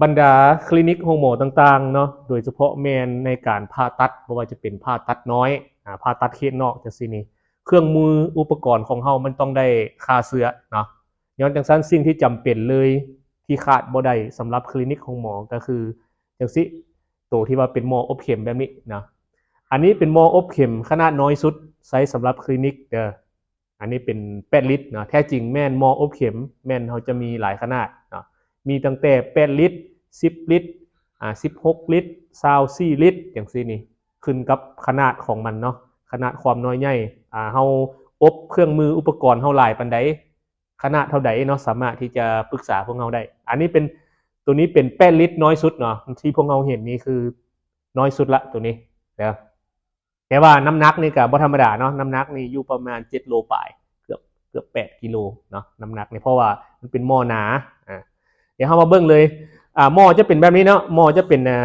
ບັນດາຄລີນິກໂຮງໝໍຕ່າງໆເນາະ ໂດຍສະເພາະແມ່ນໃນການຜ່າຕັດ ບໍ່ວ່າຈະເປັນຜ່າຕັດນ້ອຍ ອາ ຜ່າຕັດເຂດນອກ ຈັ່ງຊີ້ນີ້ ເຄື່ອງມືອຸປະກອນຂອງເຮົາມັນຕ້ອງໄດ້ຂ້າເຊື້ອເນາະ. ຍ້ອນຈັ່ງຊັ້ນ ສິ່ງທີ່ຈຳເປັນເລີຍທີ່ຂາດບໍ່ໄດ້ສຳລັບຄລີນິກໂຮງໝໍກໍຄືຈັ່ງຊີ້ ໂຕທີ່ວ່າເປັນໝໍອົບເຂັມແບບນີ້ເນາະ. ອັນນີ້ເປັນໝໍອົບເຂັມຂະໜາດນ້ອຍສຸດ ໃຊ້ສຳລັບຄລີນິກເດີ. ອັນນີ້ເປັນແປດລິດເນາະ. ແທ້ຈິງແມ່ນໝໍອົບເຂັມ ແມ່ນເຮົາຈະມີຫຼາຍຂະໜາດເນາະ ມີຕັ້ງແຕ່ແປດລິດ ສິບລິດ ອາ ສິບຫົກລິດ ຊາວສີ່ລິດ ຈັ່ງຊີ້ນີ້ ຂຶ້ນກັບຂະໜາດຂອງມັນເນາະ ຂະໜາດຄວາມນ້ອຍໃຫຍ່ ອາ ເຮົາອົບເຄື່ອງມືອຸປະກອນເຮົາຫຼາຍປານໃດ ຂະໜາດເທົ່າໃດເນາະ ສາມາດທີ່ຈະປຶກສາພວກເຮົາໄດ້. ອັນນີ້ເປັນ ໂຕນີ້ເປັນແປດລິດນ້ອຍສຸດເນາະ ທີ່ພວກເຮົາເຫັນນີ້ຄືນ້ອຍສຸດລະ ໂຕນີ້ເດີ. ແຕ່ວ່ານ້ຳໜັກນີ້ກໍບໍ່ທຳມະດາເນາະ ນ້ຳໜັກນີ້ຢູ່ປະມານເຈັດໂລປາຍ ເກືອບ ເກືອບແປດກິໂລເນາະ ນ້ຳໜັກນີ້ ເພາະວ່າມັນເປັນໝໍໜາ. ອາ ດຽວເຮົາມາເບິ່ງເລີຍ ອາ ໝໍຈະເປັນແບບນີ້ເນາະ ໝໍຈະເປັນ ອາ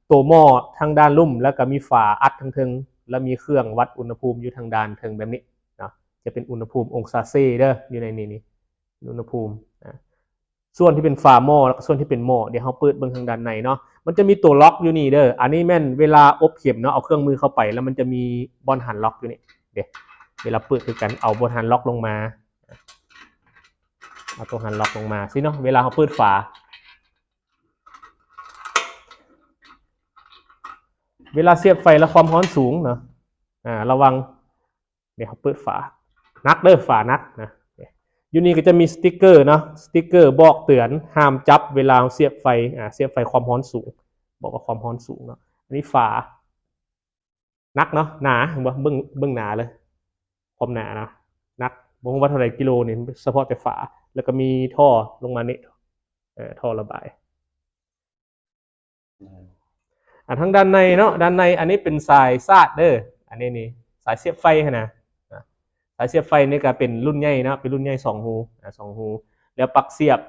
ໂຕໝໍທາງດ້ານລຸ່ມ ແລ້ວກໍມີຝາອັດທາງເທິງ ແລ້ວມີເຄື່ອງວັດອຸນຫະພູມຢູ່ທາງດ້ານເທິງແບບນີ້ເນາະ. ຈະເປັນອຸນຫະພູມອົງສາເຊເດີ ຢູ່ໃນນີ້ ນີ້ອຸນຫະພູມ ອາ ສ່ວນທີ່ເປັນຝາໝໍ້ ແລ້ວກໍສ່ວນທີ່ເປັນໝໍ້ ດຽວເຮົາເປີດເບິ່ງທາງດ້ານໃນເນາະ ມັນຈະມີຕົວລັອກຢູ່ນີ້ເດີ. ອັນນີ້ແມ່ນເວລາອົບເຂັມເນາະ ເອົາເຄື່ອງມືເຂົ້າໄປ ແລ້ວມັນຈະມີບ່ອນຫັນລັອກຢູ່ນີ້ເດ້. ເວລາເປີດຄືກັນ ເອົາບ່ອນຫັນລັອກລົງມາ ເອົາຕົວຫັນລັອກລົງມາຊີ້ເນາະ. ເວລາເຮົາເປີດຝາ ເວລາສຽບໄຟແລ້ວຄວາມຮ້ອນສູງເນາະ ອາ ລະວັງ ດຽວເຮົາເປີດຝາ ໜັກເດີ ຝາໜັກນະ. ຢູ່ນີ້ກໍຈະມີສະຕິກເກີເນາະ ສະຕິກເກີບອກເຕືອນຫ້າມຈັບເວລາເຮົາສຽບໄຟ ອາ ສຽບໄຟຄວາມຮ້ອນສູງ ບອກວ່າຄວາມຮ້ອນສູງເນາະ. ອັນນີ້ຝາໜັກເນາະ ໜາ ເຫັນບໍ່ ເບິ່ງ ເບິ່ງໜາເລີຍ ຄວາມໜາເນາະ ໜັກ ບໍ່ຮູ້ວ່າເທົ່າໃດກິໂລນີ້ ສະເພາະແຕ່ຝາ. ແລ້ວກໍມີທໍ່ລົງມານີ້ ເອີ ທໍ່ລະບາຍ. ອາ ທາງດ້ານໃນເນາະ ດ້ານໃນ ອັນນີ້ເປັນສາຍຊາດເດີ ອັນນີ້ນີ້ ສາຍສຽບໄຟຫັ້ນນະ. ສາຍສຽບໄຟນີ້ກໍເປັນລຸ້ນໃຫຍ່ເນາະ ເປັນລຸ້ນໃຫຍ່ສອງຮູ ອາ ສອງຮູ. ແລ້ວປັກສຽບ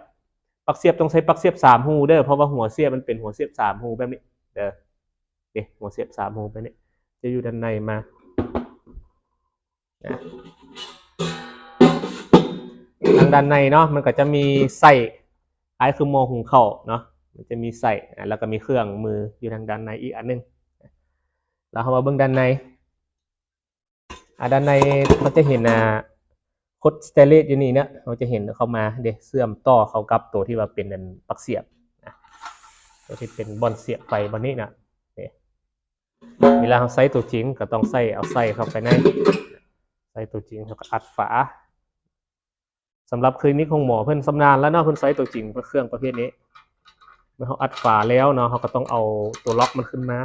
ປັກສຽບຕ້ອງໃຊ້ປັກສຽບສາມຮູເດີ ເພາະວ່າຫົວສຽບມັນເປັນຫົວສຽບສາມຮູແບບນີ້ເດີ. ນີ້ ຫົວສຽບສາມຮູແບບນີ້ ຈະຢູ່ດ້ານໃນມາ. ອາ ທາງດ້ານໃນເນາະ ມັນກໍຈະມີໄສ້ ຄ້າຍຄືໝໍ້ຫຸງເຂົ້າເນາະ ມັນຈະມີໄສ້ ອາ ແລ້ວກໍມີເຄື່ອງມືຢູ່ທາງດ້ານໃນອີກອັນໜຶ່ງ. ແລ້ວເຮົາມາເບິ່ງດ້ານໃນ ອາ ດ້ານໃນເຮົາຈະເຫັນ ອາ ຄົດສະແຕນເລດຢູ່ນີ້ເນາະ ເຮົາຈະເຫັນເຂົ້າມາເດ້ ເຊື່ອມຕໍ່ເຂົ້າກັບໂຕທີ່ວ່າເປັນອັນປັກສຽບນະ ໂຕທີ່ເປັນບ່ອນສຽບໄຟບ່ອນນີ້ນະ. ນີ້ ເວລາເຮົາໃຊ້ຕົວຈິງກໍຕ້ອງໃຊ້ ເອົາໃສ່ເຂົ້າໄປໃນ ໃຊ້ຕົວຈິງ ເຮົາກໍອັດຝາ. ສຳລັບຄລີນິກໂຮງໝໍເພິ່ນຊຳນານແລ້ວເນາະ ເພິ່ນໃຊ້ຕົວຈິງເຄື່ອງປະເພດນີ້. ເມື່ອເຮົາອັດຝາແລ້ວເນາະ ເຮົາກໍຕ້ອງເອົາຕົວລັອກມັນຂຶ້ນມາ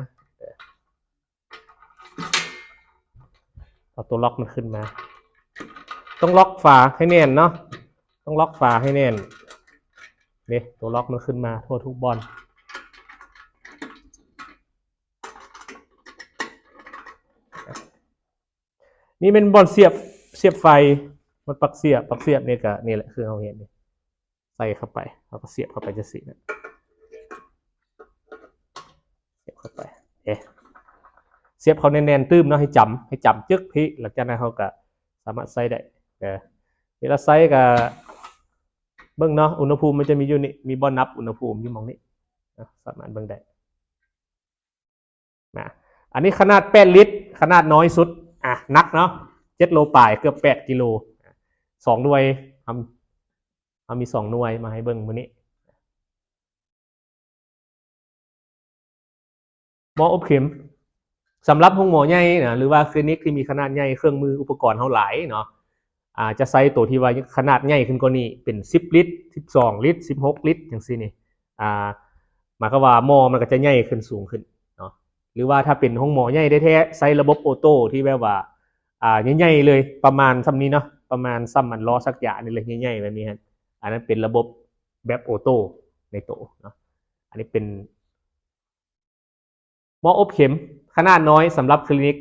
ເອົາຕົວລັອກມັນຂຶ້ນມາ. ຕ້ອງລັອກຝາໃຫ້ແໜ້ນເນາະ ຕ້ອງລັອກຝາໃຫ້ແໜ້ນ. ນີ້ ຕົວລັອກມັນຂຶ້ນມາທົ່ວທຸກບ່ອນ. ນີ້ແມ່ນບ່ອນສຽບ ສຽບໄຟ ມັນປັກສຽບ ປັກສຽບນີ້ກໍນີ້ແຫຼະ ຄືເຮົາເຫັນນີ້ ໃສ່ເຂົ້າໄປ ເຮົາກໍສຽບເຂົ້າໄປຈັ່ງຊີ້ນະ ສຽບເຂົ້າໄປ. ເອ ສຽບເຂົ້າແໜ້ນໆຕື່ມເນາະ ໃຫ້ຈຳ ໃຫ້ຈຳຈຶກພີ້ ຫຼັງຈາກນັ້ນເຮົາກໍສາມາດໃຊ້ໄດ້. ເອີ ເວລາໃຊ້ກໍເບິ່ງເນາະ ອຸນຫະພູມມັນຈະມີຢູ່ນີ້ ມີບ່ອນນັບອຸນຫະພູມຢູ່ໝ່ອງນີ້ນະ ສາມາດເບິ່ງໄດ້. ນະ ອັນນີ້ຂະໜາດແປດລິດ ຂະໜາດນ້ອຍສຸດ ອາ ໜັກເນາະ ເຈັດໂລປາຍ ເກືອບແປດກິໂລ ສອງໜ່ວຍ ເຮົາ ເຮົາມີສອງໜ່ວຍມາໃຫ້ເບິ່ງມື້ນີ້. ໝໍອົບເຂັມ ສຳລັບໂຮງໝໍໃຫຍ່ນະ ຫຼືວ່າຄລີນິກທີ່ມີຂະໜາດໃຫຍ່ ເຄື່ອງມືອຸປະກອນເຮົາຫຼາຍເນາະ ອາ ຈະໃຊ້ໂຕທີ່ວ່າຂະໜາດໃຫຍ່ຂຶ້ນກວ່ານີ້ ເປັນສິບລິດ ສິບສອງລິດ ສິບຫົກລິດ ຈັ່ງຊີ້ນີ້ ອາ ໝາຍຄວາມວ່າໝໍມັນກໍຈະໃຫຍ່ຂຶ້ນ ສູງຂຶ້ນເນາະ. ຫຼືວ່າຖ້າເປັນໂຮງໝໍໃຫຍ່ແທ້ໆ ໃຊ້ລະບົບໂອໂຕ້ທີ່ແບບວ່າ ອາ ໃຫຍ່ໆເລີຍ ປະມານສ່ຳນີ້ເນາະ ປະມານສ່ຳອັນລໍ້ສັກຢານີ້ເລີຍ ໃຫຍ່ໆແບບນີ້ຫັ້ນ ອັນນັ້ນເປັນລະບົບແບບໂອໂຕ້ໃນໂຕເນາະ. ອັນນີ້ເປັນ ໝໍອົບເຂັມຂະໜາດນ້ອຍສຳລັບຄລີນິກ